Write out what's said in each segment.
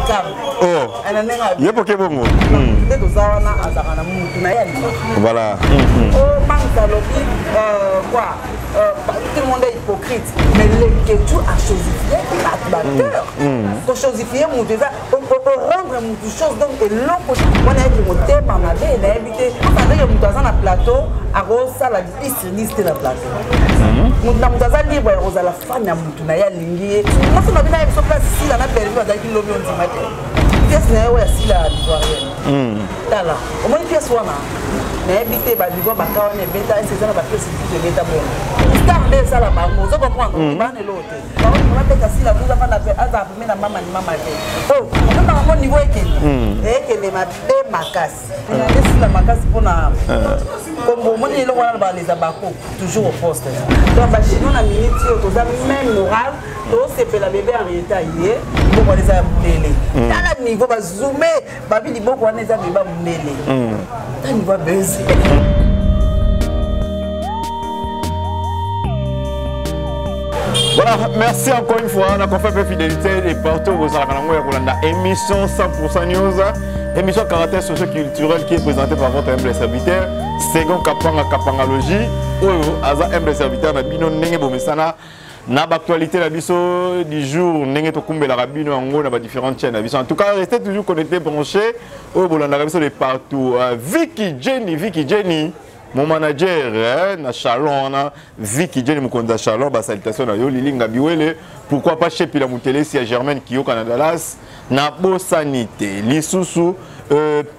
Beckham. Oh. Na ndenge ye poke bongo. Nde toza wana azalaka na mutu na ye alima. Voilà. Oh, Mams alobi quoi tout le monde est hypocrite mais Leketchou a chosifié bato bateur kochosifier moto eza orendre motu chose donc eloko wana yaki motema mabe nayebi te ndenge moto aza na plateau akosala 10 sur 10 te na plateau moto na moto aza libre ya kozala fan ya motu na ye alingi ye moso na bino ayebi so place sila na Bellevue azalaki lobi ondima te pièce na ye oyo ya sila ya ivoirienne tala omoni pièce wana nayebi te baliwa baka wana ebeta ese eza na bapièce mosusu ebeta bongo star nde esala bango ozo comprendre bana eloko te babeta sila buza fanda azala pembe na mama ni mama te omemaka ngo niveau ekende ekende mabe makasi nde sila makasi mpona kombo omoni eloko wana baleza bako toujours au poste donc bachinois na minute oyo toza même moral tosepela bebe Henrietta ye liboko wana eza ya mondele tala niveau bazoome babi liboko wana eza beba mondele ta niveau ya bese. Voilà, merci encore une fois. On a fait peu fidélité et partout vous avez émission 100% News, émission caractère socio-culturel qui est présentée par votre humble serviteur, Second Kapanga Kapangalogie, oyo aza humble serviteur na bino ndenge bomesana na actualité na biso du jour ndenge tokumbelaka bino yango na ba différentes chaînes na biso. En tout cas, restez toujours connectés, branchés, oyo bolandaka biso de partout. Vicky Jenny, Vicky Jenny, mon manager hein, na Chalon na Vicky Jenny mokonzi ya Chalon, ba salutation na yo Lili Ngabiwele, pourquoi pas chez Pila Mutelesi ya Germaine Kiyoka na Dallas na bosani te lisusu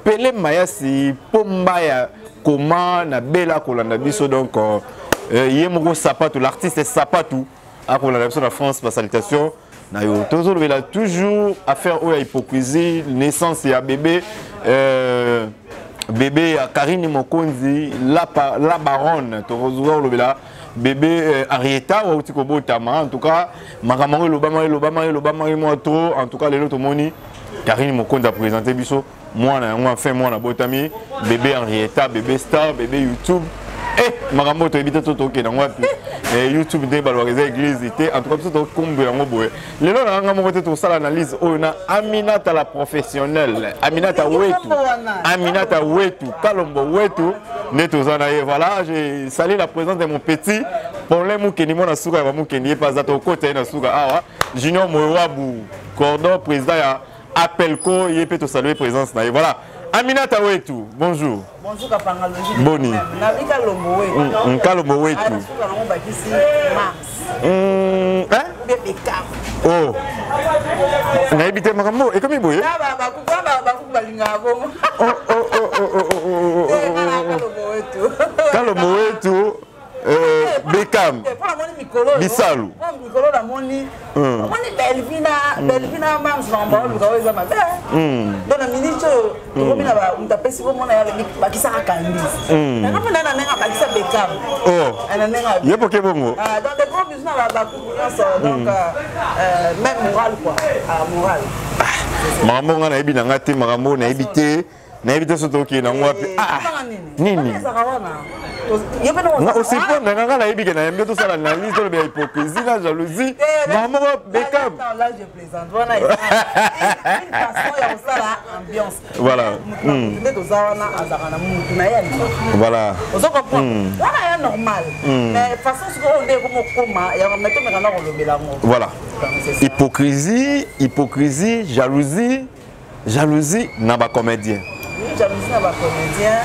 Pele Mayasi Pomba ya koma na Bela kolanda biso donc ye moko Sapatu, l'artiste Sapatu akolanda biso na France, ba salutation na yo. Tozolobela toujours affaire oyo ya hypocrisie, naissance ya bébé bébé ya Karine Mokonzi, la baronne, tozolobela bébé Henrietta wauti kobotama. En tout cas makambo yango elobama elobama elobama mwa trop. En tout cas lelo tomoni Karine Mokonzi a présenté biso mwana yango, enfin mwana botami bébé Henrietta, bébé star, bébé YouTube. Makambo toyebi te to tokende yango wapi. YouTube nde balobaka eza église te. En tout cas biso tokombela yango boye lelo na nga moko te, tosala analyse oyo na Aminata la professionnelle, Aminata wetu, Aminata wetu, Kalombo wetu nde toza na ye. Voilà, je salue la présence de mon petit Paulin Mukendi, mwana suka ya bamukendi ye mpe aza tokota ye na suka awa. Junior Moyewabu cordon, président ya Appelco, ye mpe tosalue présence na ye. Voilà, Aminata wetu, bonjour. Bonjour Kapangalogie. Boni. Nabi Kalombo wetu. Kalombo wetu. Ah, nasuka nango bakisi Mars. Hein? Bien Beckham. Oh. Nayebi te makambo ekomi boye. Na ba ba ba ba balingaka bongo. Oh oh oh oh oh oh oh. Eh, Kalombo wetu. Kalombo wetu. Beckham. Bisalu. Mikolo namoni namoni Belvina Mams makambo aoluka oyo eza mabe. Donc na minute oyo tokomi na moto apesi komona ya bakisaka Kandise nanga mpe na ndenge abakisa Beckham na ndenge ye poke bongo. Donc des gros bisous na bakuku nyonso donc même moral quoi, moral. Makambo nga nayebi na nga te, makambo nayebi te, nayebi te so tokende nango wapi. Nini osepondre nga nga nayebi ke nayembi tosala analyse, tolobela hypocrisie na jalousie, makambo moko Beckham. Wana une façon ya kosala ambiance. Voilà. Nde toza wana azalaka na mutu na ye alima. Voilà. Ozo comprendre wana ya normal mais façon sikoyo oyo nde ekomokoma yango me tomeka na kolobela yango. Voilà, hypocrisie, hypocrisie, jalousie, jalousie na bacomédien. Oui, jalousie na bacomédien.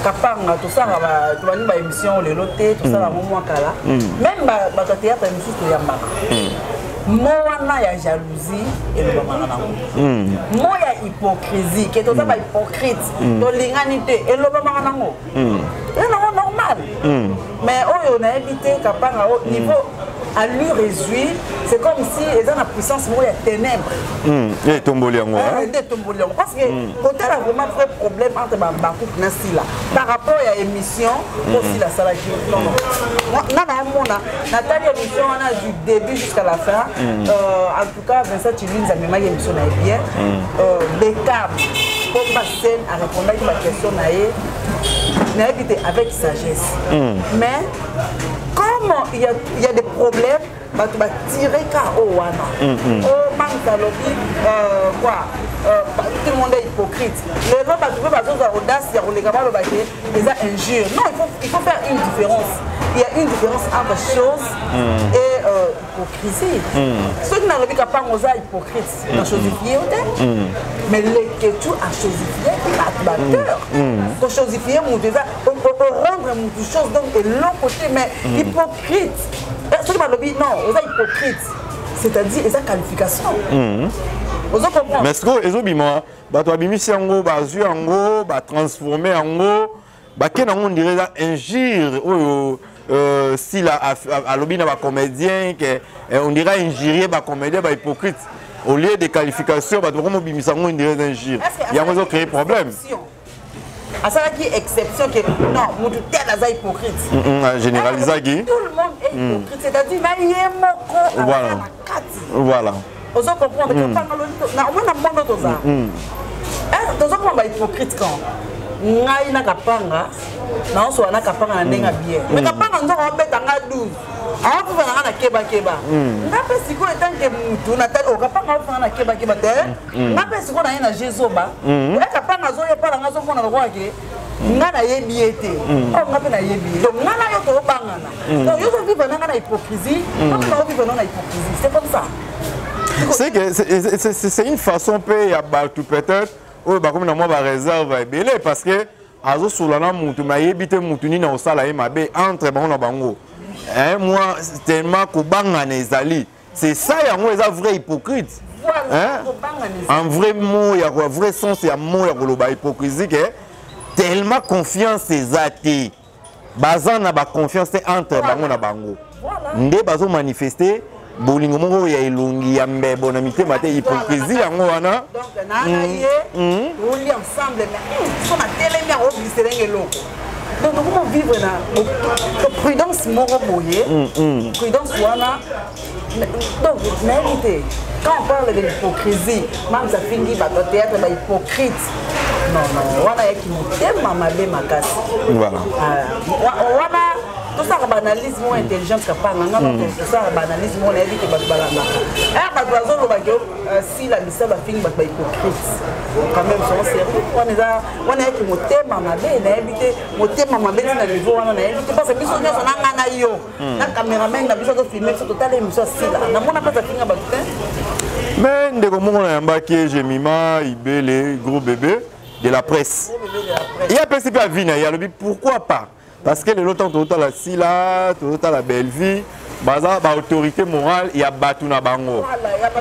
Kapanga tosalaka tobandi baémission lelo te, tosala yango mwa kala. Même bato ya théâtre misusu toyambaka mo wana ya jalousie elobamaka nango, mo ya hypocrisie ke toza bahypocrite, tolingani te, elobamaka nango, eza nango normal. Mais oyo nayebi te Kapanga o niveau allure ezwi, c'est comme si eza na puissance moko ya ténèbre. Ye etomboli yango. Nde etomboli yango parce que kotala vraiment vrai problème entre bacouple na Sila par rapport ya émission po Sila asalaki, non non, nga naomona natali émission wana du début jusqu'à la fin. En tout cas Vincent Chilins amemaki émission na ye bien. Bekam Pomba Scène arépondaki baquestion na ye, nayebi te, avec sagesse. Mais comme Comme il y a des problèmes, bato batire ka oyo wana o manque alobi quoi, tout le monde est hypocrite. Lelo bato mpe bazozwa audace ya koleka baloba ke eza injure. Non, il faut faire une différence. Il y a une différence entre chose et hypocrisie. Soki nalobi Kapango oza hypocrite, na chosifie yo te, mais Leketu achosifie bato baacteur. Kochosifie moto eza orendre motu chose, donc eloko te. Mais hypocrite, soki balobi non, oza hypocrite, c'est-à-dire eza qualification, ozo comprendre? Mais sikoyo ezobima, bato babimisi yango, bazwi yango, batransforme yango, bake nango, on dirait eza injure oyo Sila alobi na bacomédien ke on dirait injurie bacomédien, bahypocrite. Au lieu de qualification, bato bakomobimisa yango, on dirait eza injure. Yango ezocréer problème. Asalaki exception ke non, motu tel aza hypocrite. Généralisaki. Tout le monde est hypocrite, c'est-à-dire na ye moko aza na kati. Ozo comprendre? Omona mondo toza, tozokoma bahypocrite quand ngai na Kapanga naosola na Kapanga na ndenge ya bien, mais Kapanga nzoko aobeta nga 12, aofufa na nga na kebakeba. Nga mpe sikoyo etanke mutu natali o Kapanga aofufa nga na kebakeba te, nga mpe sikoyo naye na jezoba oya Kapanga azoyepala nga, azomona lokola ke nga nayebi ye te. Oyo nga mpe nayebi ye, donc nga na yo toobangana. Donc yo ozovivre na nga na hypocrisie, nga mpe naovivre na hypocrisie, c'est comme ça. C'est que c'est une façon mpe ya bato peut-être oyo bakomi na mwa baréserve ebele, parce que azosola na mutu me ayebi te mutu nini akosala ye mabe entre bango na bango. Moi tellement kobangana ezali, c'est ça, yango eza vrai hypocrite. Voilà. En vrai mot ya vrai sens ya mot ya koloba hypocrisie, ke tellement confiance eza te, baza na baconfiance te entre bango na bango, nde bazomanifeste bolingo moko ya elongi ya mbebo na mitema te. Hypocrisie yango wana. Donc nana ye toli ensemble, mais so natelemi akoglise ndenge eloko. Donc tokoma vivre na prudence moko boye, prudence wana. Donc nayebi te, quand on parle de l'hypocrisie, Mams afingi bato ya théâtre bahypocrite, non non, wana yaki motema mabe makasi. Wana tosalaka baanalyse moko intelligente. Kapanga, nga tosalaka baanalyse moko, nayebi ke bato balandaka ere bato bazoloba ke Sila bisa bafingi bato bahypocrite. Quand même, soyons sérieux, wana eza, wana yaki motema mabe. Nayebi te, motema mabe ntina niveau wana, nayebi te, parce biso nyonso na nga na yo na cameraman na biso azofilme biso, totala émission ya Sila, namona mpasi afinga bato te. Mais ndeko moko nayambaki, Jemima Ibele, gros bébé de la presse, ye apesi mpe avis na ye, alobi pourquoi pas, parce que lelo ntango tozotala Sila, tozotala Bellevie, baza baautorité morale ya bato na bango,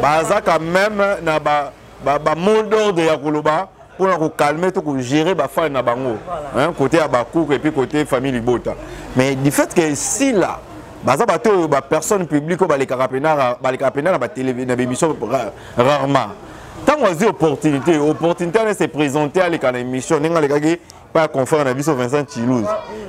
baza quand même na bamot d'ordre ya koloba mpona kocalmer to kogérer bafani na bango, côté ya bakuku et puis côté famille libota. Mais du fait que Sila baza bato oyo bapersonne publique oyo balekaka pena na baémission rarement, ntango azwi opportunité wana se présenter, aleka na émission ndenge alekaki pa ya confrère na biso Vincent Chilouz,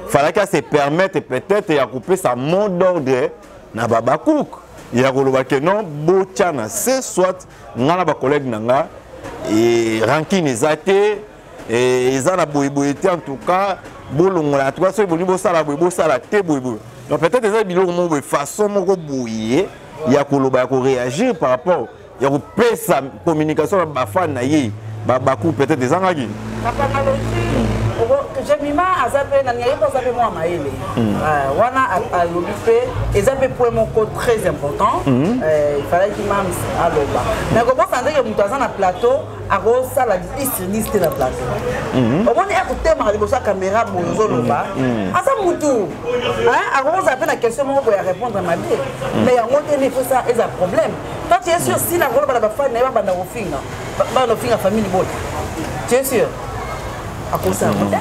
falaki ase permettre peut-être ya kopesa mot d'ordre na babacook, ya koloba ke non, botya na se, soit nga na bacollègue na nga e rancune eza te, eza na boyeboye te. En tout cas bolongola, en tout cas soki bolingi bosala boye, bosala te boyeboye. Donc peut-être eza biloko moko boye, façon moko boye ya koloba, ya koréagir par rapport ya kopesa communication na bafan na ye babaku, peut-être ezangaki. Jemima aza mpe na ngai mpo aza mpe mwa mayele wana, alobi mpe eza mpe point moko très important. Il fallait Mams aloba, mais kobosana ndenge moto aza na plateau akosala 10 sur 10 te na plateau. Omoni akotemaka liboso ya caméra boye, ozoloba, aza mutu akokozala mpe na question moko boye ya répondre mabe, mais yango te nde faut ça eza problème. Toi, tu es sûr si nakoloba na bafani na ye babanda kofinga, babanda kofinga famille libota, tu es sûr akosala te?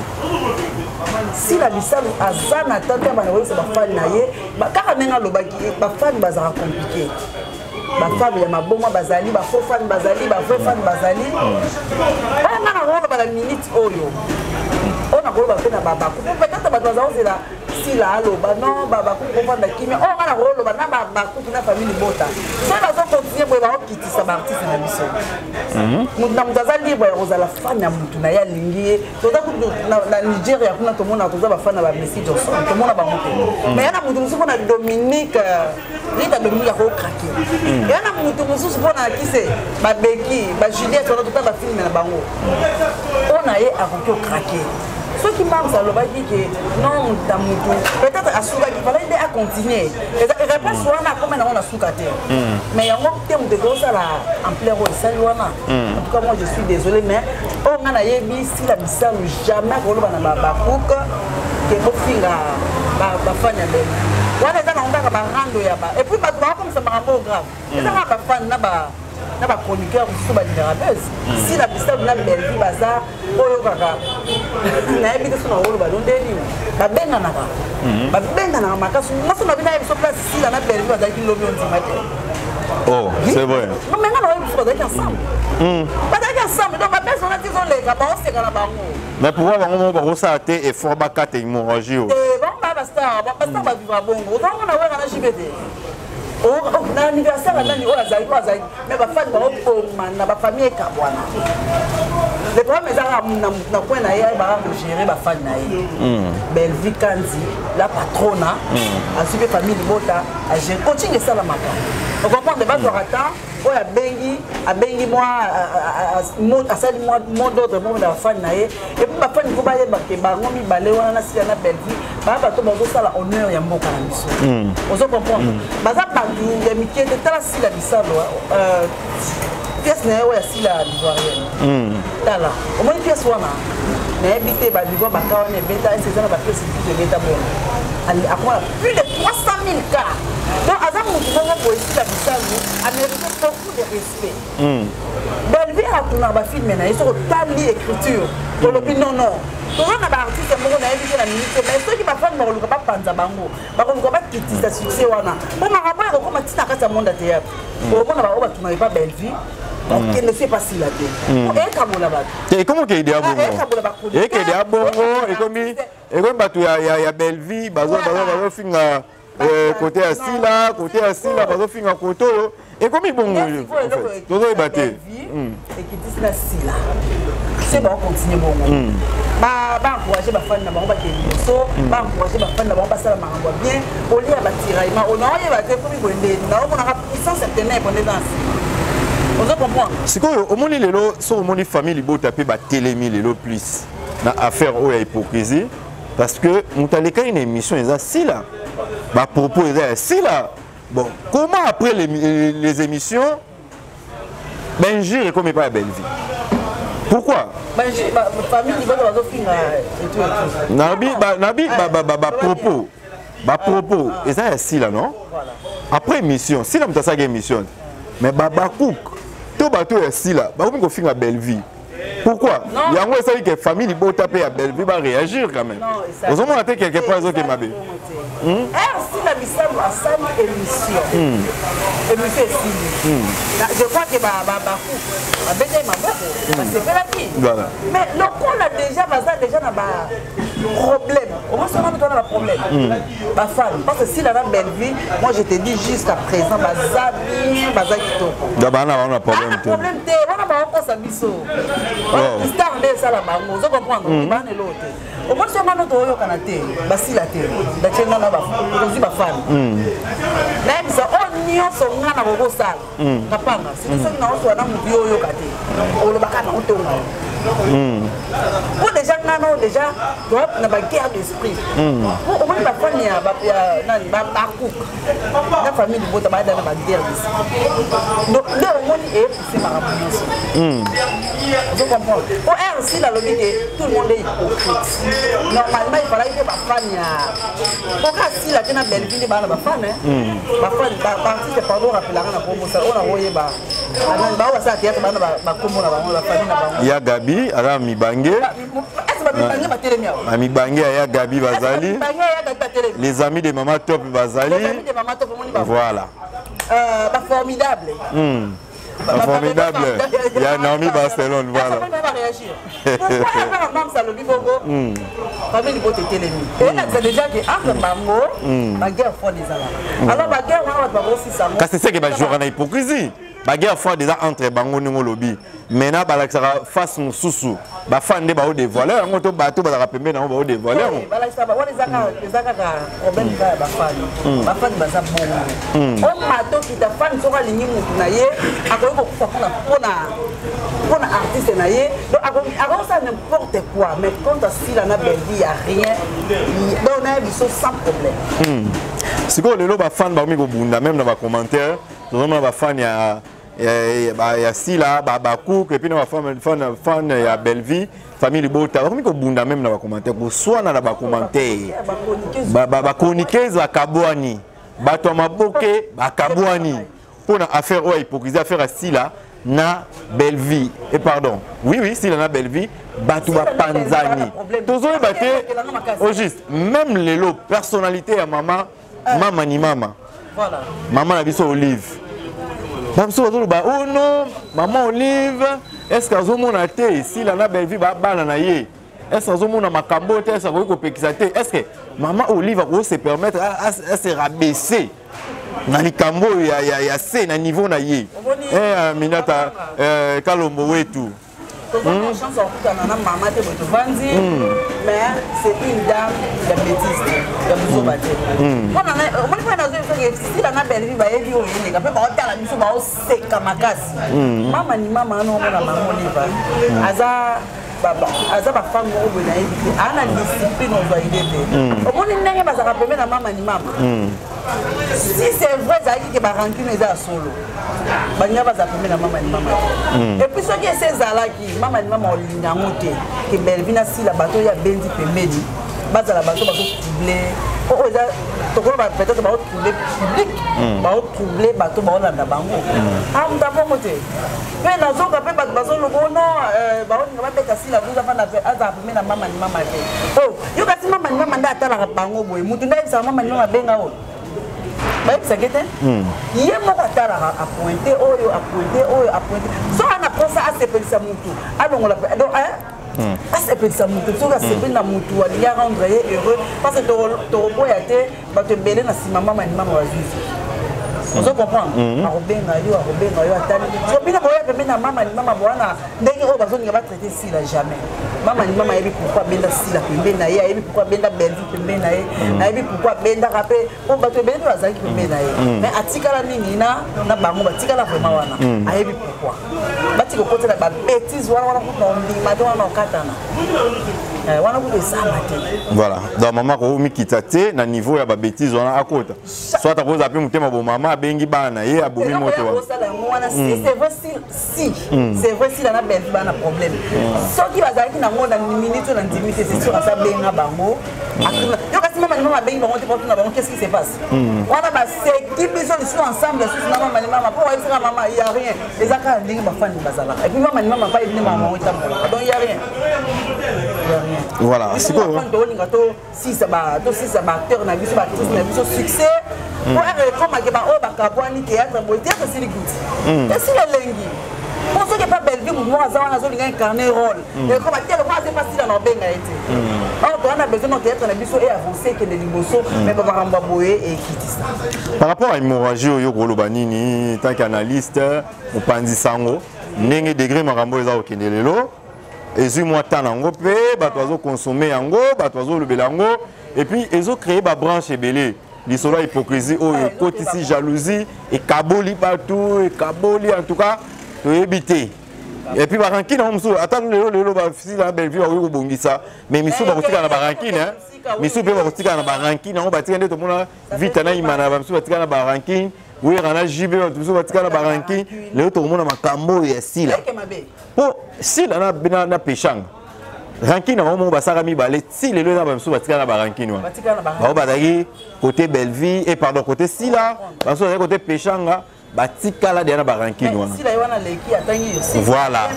Sila Bisalu aza na tante ya bana koyebisa bafani na ye kaka ndenge alobaki, bafani bazalaka compliqué, bafani ya maboma bazali, bafaux fani bazali, bavrai fani bazali. Oyo nga nakoloba na minute oyo, oyo nakoloba mpe na babaku, po peut-être bato baza kozela Sila aloba non, babakuku kovanda kimia. Oyo nga nakoloba na babakuku na famille libota, soki bazocontinue boye, bakokitisa. Tobongisa baartiste na biso. Motu na moto aza libre ya kozala fan ya motu na ye alingi ye. Toza kutu na Nigeria kuna, tomona toza bafan na bamessi Johnson, tomona bango te. Mais ya na motu mosusu mpona Dominique, Rita Dominique, akocraquer. Ya na motu mosusu mpona kise babeki bajuliette wana, tota bafilme na bango mpo na ye akoki ocraquer. Soki Mams alobaki ke non, na mutu peut-être asukaki, fallait nde acontinue réponse wana, akoma nango na suka te. Mais yango te moto ekozala ampleur oyo esali wana. En tout cas, moi je suis désolé, mais oyo nga nayebi, Sila Bisalu jamais akoloba na bakuke ke bofinga bafani ya Bele wana. Eza nango kaka barando ya ba, et puis bato bakokomisa makambo grave. Eza kaka bafani na bachroniqueur mosusu balingaka buzz. Sila Bisalu na Bellevue baza oyo kaka nayebi te so na koloba lo ndeni babenganaka, babenganaka makasi. Ngaso na bino nayebi so place Sila na Bellevue bazalaki lobi, ondima te. Oh, c'est vrai. Non, mais nga na oyebi biso bazalaki ensemble, bazalaki ensemble. Donc babese wana ti ezoleka, baoseka na bango. Mais pourquoi bango moko bakosala te effort bakata hémorragie oyo? Bango baya bastar, bastar bavivra bongo. Ozango na wera na jibe te na anniversaire ya nani oyo azalaki, oyo azalaki, mais bafani baoboma na bafamille ekabwana. Le problème eza kaka na coin na ye, ayebaka kogérer bafani na ye. Bellevue Kanzi, la patrona, azwi mpe famille libota, agérer coaching esalamaka. Ocomprendre, bazwaka temps oyo abengi, abengi mwa, asali mwa mot d'ordre moko na bafani na ye. Et puis bafani fo bayeba ke bango mibale wana na Sila na Bellevue baya bato bazosala honneur ya mboka na biso. Ozo comprendre, baza bato ya mike te. Tala Sila Bisalo, pièce na ye oyo ya Sila l'ivoirienne, tala, omoni pièce wana, nayebi te balivo baka wana ebeta ese eza na bapièce mosusu ebeta bongo, akoma plus de 300 000 cas. Donc aza motu moko boye. Sila Bisalu amérite beaucoup de respect. Bellevue atunaka bafilme na ye, soki otali écriture, olobi non, non, toza na baartiste moko nayebi te na minute. Mais soki bafani bakoluka bapanza bango, bakoluka bakitisa succès wana, mpo makambo oyo ekokoma ntina kati ya monde ya théâtre, okomona bango batunaka epa Bellevue, bakende so epa Sila te, ekabola bato. Te, ekomi okende ya bongo, ekende ya bongo, ekomi bato ya Bellevue bazofinga côté ya Sila, côté ya Sila bazofinga côté oyo. Ekomi bongo, tozoyeba te. Ekitisi na Sila se bakocontinue bongo, baencourage bafani na bango bakende liboso, baencourage bafani na bango basala makambo ya bien olia batiraillement oyo naoyeba te. Ekomi boye ndeni naomonaka puissance ya ténèbre nde eza na nsima, ozo comprendre. Sikoyo omoni lelo, so omoni famille libota mpe batelemi lelo plus na affaire oyo ya hypocrisie, parce que moto alekaki na émission eza Sila, bapropos eza ya Sila. Bon, comment après les émissions bainjure ekomi epai ya Bellevue? Pourquoi? Famille libota bazofinga etu. Nabi bapropos, bapropos eza ya Sila, non? Après émission, Sila moto asalaki émission, mais babakouk to bato ya Sila bakomi kofinga Bellevue. Pourquoi? Yango esali ke famille libota mpe ya Bellevue baréagir quand même. Ozomona te quelque part ezoke mabe. Sila Bisalu asali émission, émission esili, je crois que baku babetaki maboko, basepelaki. Mais lokola déjà baza déjà na baproblème, omosonga moto wana baproblème bafan, parce que Sila na Bellevue, moi je te dis, jusqu'à présent baza bien, baza kitoko. Bana bango na problème te. Problème te wana, bakokosa biso. Star nde esala bango, ozo comprendre, bana eloko te. Omoni so ngano toyokana te, basila te, batie ngano tozwi bafani. Nayebisa oyo nyonso nga na kokosala kapanga siki, soki naosola na motu yo oyoka te, olobaka na otonga yo po déjà ngano déjà toa na baguerre d'esprit. Po omoni bafani ya nani, bacook na famille libota bayada na baguerre d'esprit. Donc nde omoni eyepuse makambo nyonso, ozo comprendre. Po rc nalobi ke tout le monde est hypocrite. Normalement il fallait que bafani ya poka Sila te na Bellevue nde baa na bafane, bafani baartiste, pardon, rappelanga na kombosa oyo nakoyeba bao basala théâtre, baa na bakombo na bango, bafamille na bango. Ya Gabi aza mibange. Ese bamibange batelemi awa? Bamibange ya Gabi bazali. Mibange ya Gabi batelemi. Les amis de Mama Top bazali. Les amis de Mama Top, omoni. Voilà. Baformidable. Formidable. Il y a Naomi Barcelone, voilà. Réagir. Pourquoi Mams alobi bongo? Famille libota etelemi. Eyelakisa déjà ke entre bango baguerre froide ezalaka. Alors baguerre wana, bato bakosisa yango. Kasi seke bajouaka na hypocrisie. Baguerre froide eza entre bango ndenge olobi. Maintenant balakisaka face mosusu. Bafan nde baodévoile yango to bato bazalaka pembeni yango baodévoile yango. Balakisaka wana, eza kaka problème kaka ya bafani. Bafani baza bongo. Omata, okita, fan soki alingi mutu na ye, akoki kokufa mpona artiste na ye. Donc akokosala n'importe quoi. Mais quand asila na Bellevie, ya rien. Donc nayebi biso sans problème. Sikoyo lelo bafan bakomi kobunda même na bacommentaire. Tozomona bafan ya Sila, bacook, et puis na bafan fan ya Bellevie, famille libota, bakomi kobunda même na bacommentaire, koswana na bacommentaire. Bachroniqueuse bakabwani, bato ya maboke bakabwani mpona affaire oyo ya hypocrisie, affaire ya Sila na Bellevie. Et pardon, oui, Sila na Bellevie, bato bapanzani, tozoyeba te au juste. Même lelo personnalité ya mama, mama ni mama, mama na biso Olive, babiso bazoloba: "Oh non, mama Olive, est ce que azomona te Esila na Bellevie babana na ye? Est ce que azomona makambo te? Est ce akoki kopekisa te? Est ce que mama Olive akoki se permettre ase rabaisser na likambo oyo ya se na niveau na ye?" Minata Kalombo wetu. Tozana chance ya kokutana na mama te boye tovandi, mais c'est une dame ya bêtise te, ya buzoba te. Omoni mpo nazoyebi soki Sila na Bellevie bayebi oyo eleka mpe baotala biso, baoseka makasi. Mama ni mama wana, omona mama Olive aza bafemme moko boye, nayebi te, aa na discipline, ozwa ide te. Omoni ndenge bazalaka pembe na mama ni mama. Si c'est vrai ezalaki ke barancune eza ya solo, baninga bazala pembe na mama ni mama te. Et puis soki ese ezalaki, mama ni mama olinga yango te ke Bellevie na Sila, bato oyo abendi pembeni, bazala bato bazotrouble. Oyo eza tokoloba peut-être baotrouble public, baotrouble bato baolanda bango. Amuta bongo te. Mpe nazoka mpe bato bazoloba: "Oh non, baolinga babeta Sila 12, afanda azala pembe na mama ni mama te." O yo kasi mama ni mama nde atalaka bango boye. Mutu nde ayebisaka mama ni mama abenga oyo, bayebisaki te. Ye moko atalaka, apointe oyo, apointe oyo, apointe. So ana mposa asepelisa mutu, alongola. Donc asepelisa mutu, soki asepeli na mutu, alingi arendre ye heureux, parce que tokoboya te, bato ebele na nsima mama ni mama bazwizi. Ozo comprendre? Akobenga yo, akobenga yo, atali so bino boya pembeni na mama ni mama bowana ndenge oyo bazolinga batraite Sila. Jamais. Mama ni mama ayebi pourquoi abenda Sila pembeni na ye, ayebi pourquoi abenda Bellevie pembeni na ye, ayebi pourquoi abendaka mpe po bato ebele mpe bazalaki pembeni na ye, mais atikala mingi na bango, batikala vraiment wana. Ayebi pourquoi. Batika kokotela babêtise wana. Wana kutu na ondima te, wana okatana wana kutu esamba te. Voilà. Donc mama akomikita te na niveau ya babêtise wana, akota soit akozala mpe motema bo mama abengi bana na ye, abomi moto wana. Osala yango wana, si c'est vrai, si c'est vrai Sila na Bellevie bana problème, soki bazalaki nango na minute oyo, na ndimi te. C'est sûr aza benga bango. Yo kasi mama ni mama abengi bango te po tuna bango qu'est-ce qui se passe. Wana baseki biso lisusu ensemble lisusu na mama ni mama mpo bayebisaka mama ya rien. Eza kaka ndenge bafani bazalaka. Et puis mama ni mama pa yebi nde mama bango etambolaka. Donc ya rien, ya rien. Voilà, sikoyo Tokolinga tosisa baacteur na biso, baactrice na biso succès po ere ekomake baoyo bakabwani. Théâtre boye, théâtre esili kuti, esili elengi. Po soki epa Bellevie, motu moko aza wana azolinga incarne rôle, ekoma te lokola aza epa Sila na obenga ye te. Or toza na besoin na théâtre na biso e avance, ekende liboso, mais bamakambo ya boye ekitisa. Par rapport à hémorragie oyo, koloba nini tant qu'analyste, mopanzi sango? Ndenge degré makambo eza kokende lelo, ezwi mwa temps nango mpe bato bazoconsommer yango, bato bazolobela yango, et puis ezocréer babranche ebele. Lisolo ya hypocrisie oyo ekotisi jalousie, ekaboli bato, ekaboli, en tout cas toyebi te. Et puis barancune yango mosusu, ata lelo lelo baSila na Bellevie bakoki kobongisa, mais misusu bakotikala na barancune, misusu mpe bakotikala na barancune yango batika. Nde tomona Vita na Imana, bamisusu batikala na barancune, Wera na JB, bato mosusu batikala na barancune. Lelo tokomona makambo oyo ya Sila, mpo Sila na Peshanga, rancune yango moko basalaka mibale ti lelo. Eza bamisusu batikala na barancune wana. Bango bazalaki côté Bellevie et pardon, côté Sila, bamisusu bazalaki côté Peshanga, batikala deya na barancune wana. Voilà.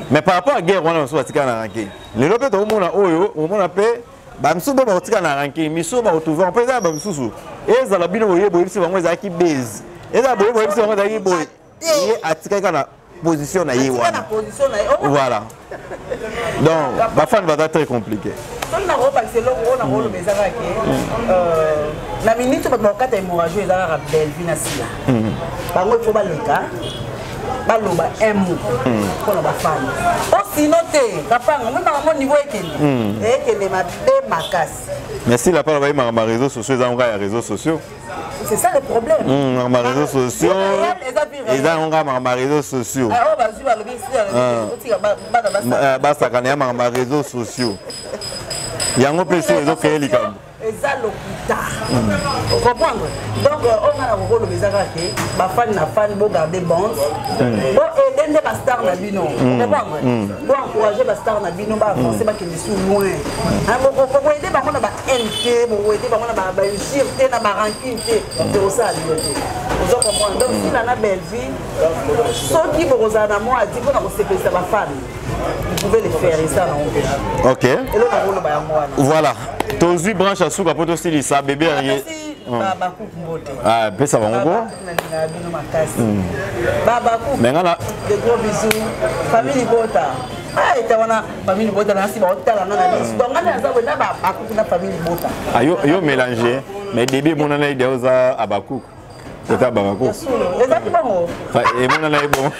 Mais par rapport à guerre wana, bamisusu batikala na rancune. Lelo mpe tokomona oyo, omona mpe bamisusu mpe bakotikala na rancune, misusu bakotrouve mpe eza na bamisusu ezala bino boye boyebisi bango ezalaki base. Eza boye boye, biso yango ezalaki boye, ye atikaki kaka na position na ye wana. Voilà, donc bafans baza très compliqué. Soki nakobakisa eloko oyo nakoloba, eza kaka ke na minute bato bakokata hémorragie, eza kaka Bellevue na Sila. Bango ifo baleka, baloba un mot mpona bafans o, sinon te kapanga moi makambo niveau ekende, ekende mabe makasi. Mais Sila mpana bayebaka ba réseaux sociaux, eza ngo ya réseaux sociaux. C'est ça le problème. Makambo ya réseaux sociaux, eza yango kaka makambo ya réseaux sociaux. Oyo bazwi, balobi basakana ya makambo ya réseaux sociaux yango mpe so ezokeye likambo. Eza lokuta, comprendre. Donc oyo nga na kokoloba eza kaka ke bafans na fans, bogarde bande, boaide nde bastars na bino, comprendre, boencourage bastars na bino, baavance, bakende su loin. Bokoaide bango na bahaine te, bokoaide bango na bainjure te, na barancune te, ekosala bino te, ozo comprendre. Donc Sila na Bellevue, soki bokozala na mwa ati mpona kosepelisa bafans, vous pouvez le faire, eza nango mpe. Eloko nakoloba yango wana. Voilà, tozwi branche ya suka mpo tosilisa bébé. Bakuku mbote. Pesa bango ko. Nalingaka bino makasi, babakuku. Mais nga na De gros bisous, famille libota. Eta wana famille libota nasi baotala nga na lisu, donc nga naza boye na bakuku na famille libota. Yo mélange, mais début emonana ide oza abakuku, ota babakuku. Ezaki bongo. Emonana ye bongo,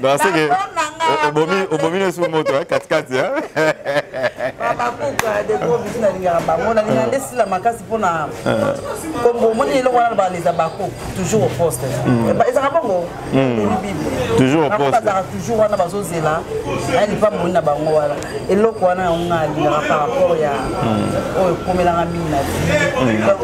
donc c'est que obomi nesu moto katikati. Babakuka, de gros bisous. Nalingaka bango, nalingaka nde Sila makasi mpona kombo. Omoni eloko wana baleza bako toujours au poste, ezalaka bongo, bible. Toujours au poste. Bazalaka toujours wana, bazozela aya lipamboli na bango wana. Eloko wana yango nga alingaka par rapport ya oyo ekomelanga mingi na vie. Donc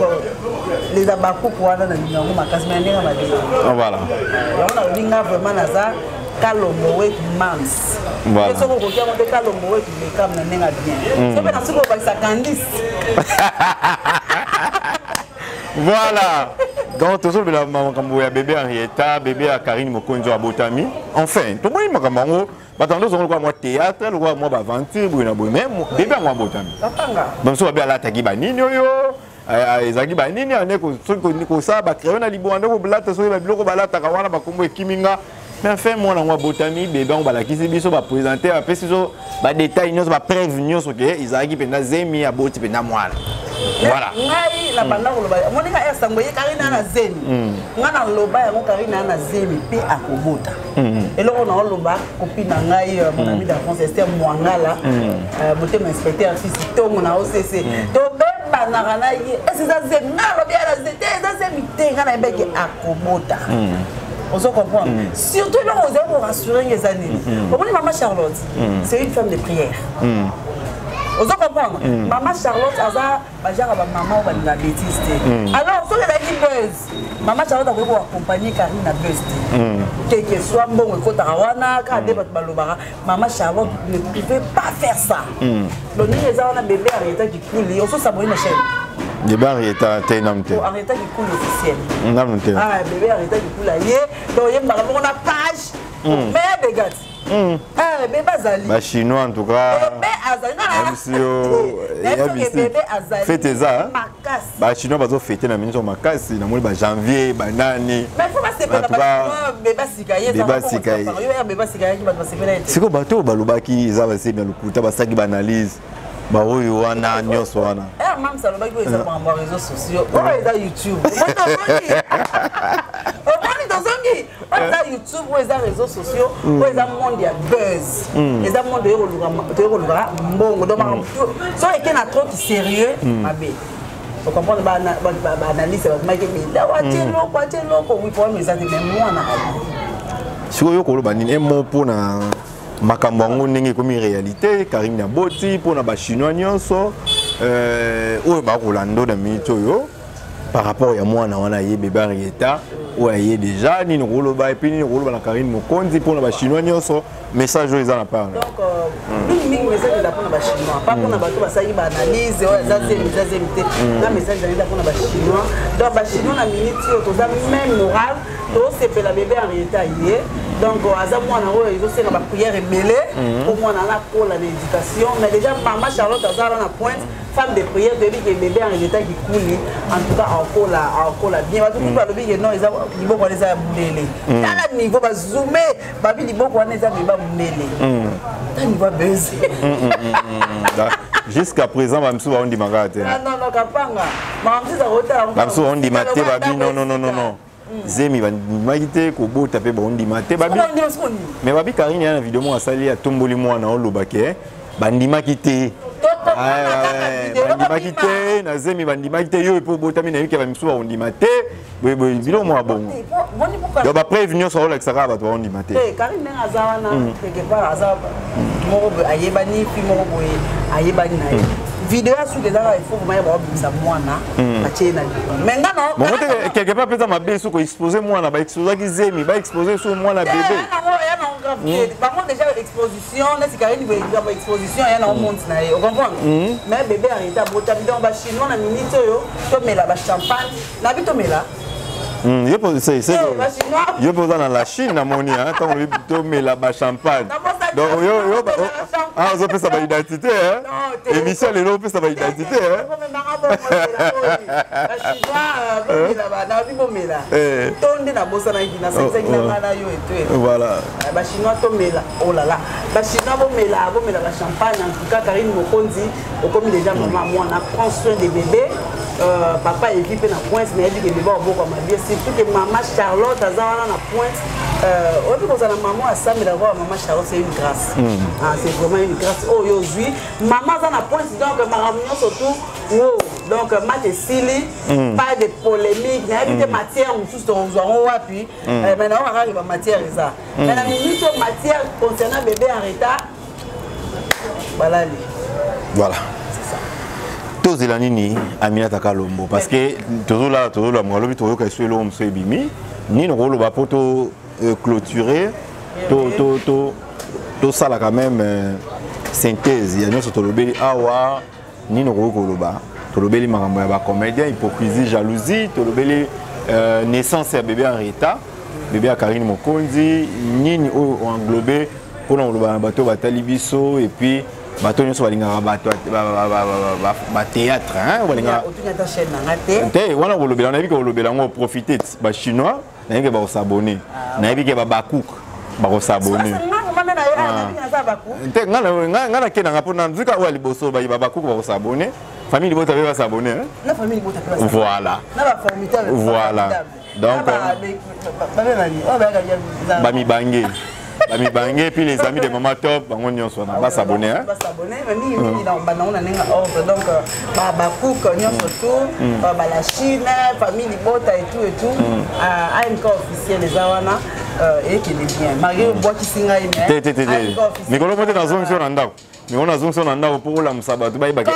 les abakuku wana nalinga yango makasi, mais ndenge mabe. Yango nalobi nga vraiment naza Kalombo wetu mams. Soki okoki yango te, Kalombo wetu Bekam na ndenge bien, so mpe na soki obakisa Candice. Voilà, donc tozolobela makambo ya bébé Henrietta, bébé ya Karine Mokonzi oyo abotami. Enfin tomoni makambo yango, bato yango tozongo lokola mwa théâtre, lokola mwa baaventure boye na boye, mais bébé yango abotami. Bamosusu babe alataki banini oyo ezalaki banini ande soki kosala bacrayon na libonga nde kolata, soki babiloko balataka wana bakombo ekimi nga. Mais enfin mwana yango abotami, bébé yango balakisi biso, baprésente, bapesi biso badétail nyonso, bapreuve nyonso ke ezalaki mpenza zemi, aboti mpenza mwana. Voilà. Ngai na banda koloba, moninga ya sango ye Karine na zemi, ngai naloba yango, Karine na zemi mpe akobota. Eloko na oloba, copine na ngai, mon ami d'enfance Ester Mwangala, motema inspecteur fils ntongo na OCC, tobebanaka na ye ese eza zemi. Ngai alobi ya na zemi te, eza zemi te. Ngai nayebaki akobota, ozo comprendre. Surtout eloko ozali korassure nge eza nini? Omoni mama Charlotte, c'est une femme de prière, ozo comprendre. Mama Charlotte aza bajaka bamama oyo balinga bétise te. Alors soki ezalaki buzz, mama Charlotte akoki koaccompagne Karine na buzz te, quelque soit mbongo ekotaka wana kaka nde bato balobaka. Mama Charlotte ne pouvait pas faire ça. Donc ndenge eza wana, bébé Henrietta Kikuli, ososaboni na chaîne. Bébé Henrietta te, nanu te. Henrietta Kikuli officiel. Nanu te. Ah, bébé Henrietta Kikuli aye, donc oyembaka bongo na page, mais ya dégâts, bébé azali. Bachinois en tout cas. Bébé azali. Yabisi. Bébé azali. Fête eza. Makasi. Bachinois bazofete na minso makasi, namoni bajanvier banani. Mais faut basepela, bébé sika ye. Bébé sika ye. Bébé sika ye, bato basepela ye te. Sikoyo bato oyo balobaki eza basemi ya lokuta, basalaki baanalyse baoyo wana nyonso wana. Mams alobaki oyo eza makambo ya réseaux sociaux, oyo eza YouTube. Omoni tozongi, oyo eza YouTube, oyo eza réseaux sociaux, oyo eza monde ya buzz, eza monde toye koluka mbongo. Donc makambo so eke na trop sérieux mabe, ocomprendre. Baanalyse bakomaki ebele, atie eloko, atie eloko. Oui, problème eza te, mais mwana ali. Sikoyo yo koloba nini emo mpona makambo yango ndenge ekomi réalité, Karine aboti, mpona bachinois nyonso oyo bakolanda na minute oyo, par rapport ya mwana wana aye, bébé Henrietta oyo aye déjà, nini koloba? Et puis nini koloba na Karine Mokonzi mpona bachinois nyonso, message oyo eza na part? Donc mingimingi message eza mpona bachinois, pas mpona bato basalaki baanalyse oyo eza zemi, eza zemi te. Na message eza mpona bachinois. Donc bachinois, na minute oyo toza même moral, Tosepela, bébé Henrietta ye. Donc aza mwana oyo ezosenga baprière ebele mpo mwana anakola na éducation. Mais déjà mama Charlotte aza wana na pointe, femme de prière. Toyebi ke bébé Henrietta Kikuli, en tout cas, akola, akola bien. Bato kutu balobi ke non, eza liboko wana eza ya mundele. Tala niveau bazoome, babi liboko wana eza beba mundele. Ta niveau abese. Jusqu'à présent bamisusu baondimaka te. Non, kapanga makambo mosusu akotala. Bamisusu baondima te, babi non, non, non, non, non, zemi bandimaki te, kobota mpe baondima te. Babi, mais babi Karine ya na video moko asali, atomboli mwana, olobake bandimaki te, bandimaki te na zemi, bandimaki te yo epo obotami. Nayebi ke bamisusu baondima te boyeboye, biloko moko bongo. Donc bapreuve nyonso aolakisa kaka bato baondima te. Karine ndenge aza wana, quelque part aza moko boye ayebani, fi moko boye ayebani na ye. Video ya suki ezaka, il faut vraiment ya baobimisa mwana, batie ye na likolo. Mais nga bongo te, quelque part mpenza mabe soki oexpose mwana. Baexposaki zemi, baexpose so mwana bébé. Ya nango grave te. Bango déjà exposition neti Karine boye, likambo exposition ya nango monti na ye, ocomprendre. Mais bébé Henrietta abotami. Donc bachinois, na minute oyo tomela bachampagne na bi tomela. Yo mpe oza na la Chine, namoni ntango olobi tomela bachampagne. Donc yo ozopesa baidentité émission lelo, opesa baidentité. Nabi bomela to nde nabosanaki, nasangisaki na ngai na yo eto. Voilà. Bachinois tomela, oh là là, bachinois bomela, bomela bachampagne. En tout cas, Karine Mokonzi, okomi déjà mama mwana, prends soin des bébés. Papa evi mpe na pointe, nayebi ke bébé obokama bien, surtout ke mama Charlotte aza wana na pointe. Oyebi kozala mama asambela kwa mama Charlotte, c'est une grâce. Ah, c'est vraiment une grâce oyo ozwi. Mama aza na pointe, donc makambo nyonso tout wo. Donc match esili, pas de polémique. Nayebi te matière mosusu tokozwa yango wapi, mais nayoka kaka bamatière eza. Mais na minute oyo, matière concernant bébé en retard, balali. Voilà, tozela nini, Aminata Kalombo? Parce que tozolala, tozolamuka, alobi toyoka esu eloko mosusu ebimi. Nini okoloba mpo to clôturer, tosala quand même synthèse ya nyonso tolobeli awa? Nini okoki koloba? Tolobeli makambo ya bacomédien, hypocrisie, jalousie, tolobeli naissance ya bébé Henrietta, bébé ya Karine Mokonzi. Nini oyo englobe mpona koloba na bato oyo batali biso, et puis bato nyonso balingaka bato bathéâtre? Balingaka te wana kolobela. Nayebi ke kolobela yango, profite. Bachinois, nayebi ke bakosabone, nayebi ke babacook bakosabone te. Nga nakendanga mpo nazwika oyo ya liboso, babacook bakosabone, famille libota mpe basabone. Voilà, voilà. Donc bamibange, bamibange, puis les amis de Mama Top, bango nyonso wana basabone. Basabone mingimingi na banango na ndenge ordre. Donc bacook nyonso tout, bala Chine, famille libota et tout et tout, AMK officiel eza wana, ekende bien malgré obwakisi ngai. Te, te, te, te, mikolo mo te, nazongisi yo na ndako. Mikolo nazongisi yo na ndako mpo olamusa bato bayebake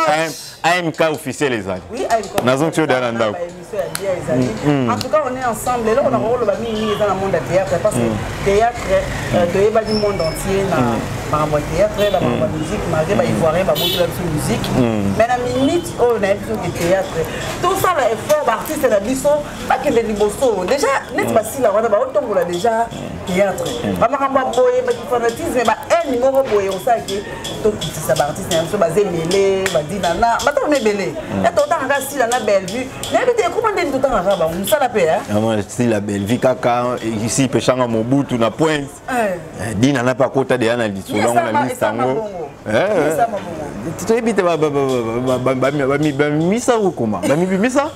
AMK officiel ezali. Nazongisi yo deya na ndako. Ezali, en tout cas, on est ensemble. Eloko na kokoloba mingimingi eza na monde ya théâtre, parce que théâtre toyebaki monde entier na makambo ya théâtre, na makambo ya musique, malgré baivoirien babotela biso musique. Mais na minute oyo nayebi soki théâtre, tosala effort, baartiste na biso bakende liboso. Déjà neti basila wana baotombola déjà théâtre. Bamakambo ya boye, bakifanatisme, bahaine moko boye osalaki, tokitisa baartiste na biso. Baza ebele, badinana, bato ebele. Totangaka Sila na Bellevue, nayebi te ekoma ndeni totangaka bango mosala mpe. Sila, Bellevue kaka isi peshanga Mobutu na pointe, dinana mpe akota deya na lisolo yango na liste yango. Toyebi te bamimisa okoma bamibimisa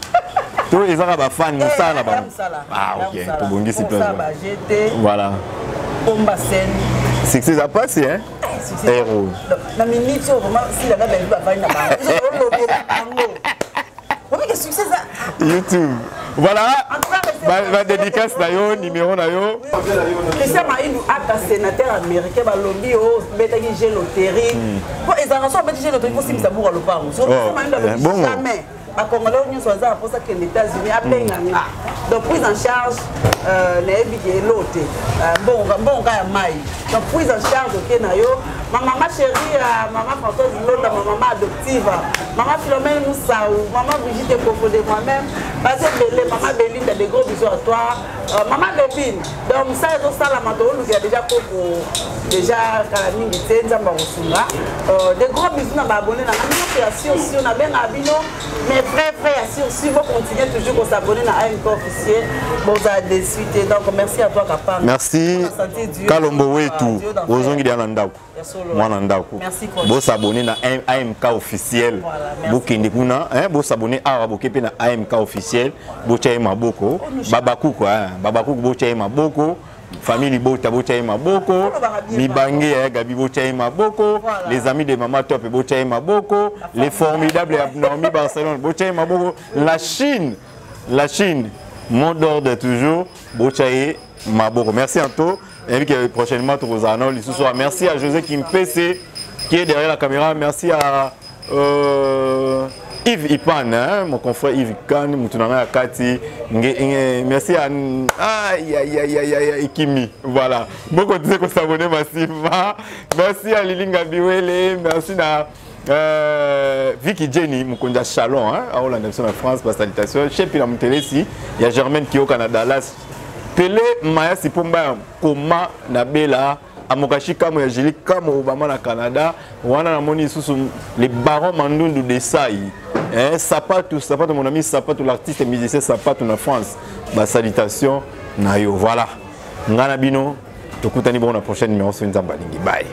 to ezaka bafan mosala na bango. Ah ok, tobongisi place. Voilà. Pomba scène. Succès eza pasi, hein, héros. Na minute oyo vraiment, Sila na Bellevue bafandi na bango, bango obike succès eza. YouTube, voilà. Badédicace na yo, numéro na yo. Christian Maindu ata sénateur américain, balobi o betaki jeu loterie po ezalaka so obeti jeu loterie, posimbisa buka lopango. So Christian Maindu alobi jamais bacongolais nyonso aza na mposa kende États-Unis, abenganga. Donc prise en charge, nayebi ke elo te, mbongo ya mai. Donc prise en charge oke na yo. Ma maman chérie, euh, maman Françoise Londa, ma maman adoptive, maman Philomène Moussaou, maman Brigitte Kofo de moi-même, Basé Belé, maman Belinda, des gros bisous à toi, euh, maman Bébine. Donc, ça, ça, la mato, il y a déjà koko, déjà kala mingi te, nzamba kosunga. Euh, des gros bisous na ba abonné na nga ya sur sur na benga bino, mes frères frères ya sur sur, vous continuez toujours ko s'abonner na AMK officiel, boza déçu te. Donc, merci à toi Kapanga. Merci. Kalombo wetu, ozongi dia na ndako. Mwana ndako. Bosabonner na AMK officiel. Bokende kuna, hein, bosabonner awa boke pe na AMK officiel, botya ye maboko. Babakuku, hein, babakuku botya ye maboko. Famille Libota botya ye maboko. Mibange ya Gabi botya ye maboko. Les amis de Mama Top botya ye maboko. Les formidables ya Naomi Barcelone botya ye maboko. La Chine, la Chine, mot d'ordre toujours, botya ye maboko. Merci Anto. Et que prochainement tokozala nao lisusu. Merci à José Kimpese qui est derrière la caméra. Merci à Yves Ipan, hein, mon confrère Yves Ipan, mutu na ngai ya kati. Merci à aïe aïe aïe aïe aïe Ikimi. Voilà. Beaucoup de s'abonner massivement. Merci à Lilinga Biwele, merci à Vicky Jenny, mokonzi ya Chalon, hein, à Hollande, na France, ba salutation. Chef na Mutelesi, il y a Germaine Kiyoka na Dallas. Pele Mayasi Pomba ya Koma na Bela, Amokashi Kamo ya Julie Kamo Obama na Canada, wana namoni lisusu le baron Mandundu Desai, hein, Sapatu, Sapatu mon ami Sapatu, l'artiste et musicien Sapatu na France. Ba salutation na yo. Voilà. Ngana bino, tokutani bon na prochaine numéro sur Nzamba Lingi. Bye.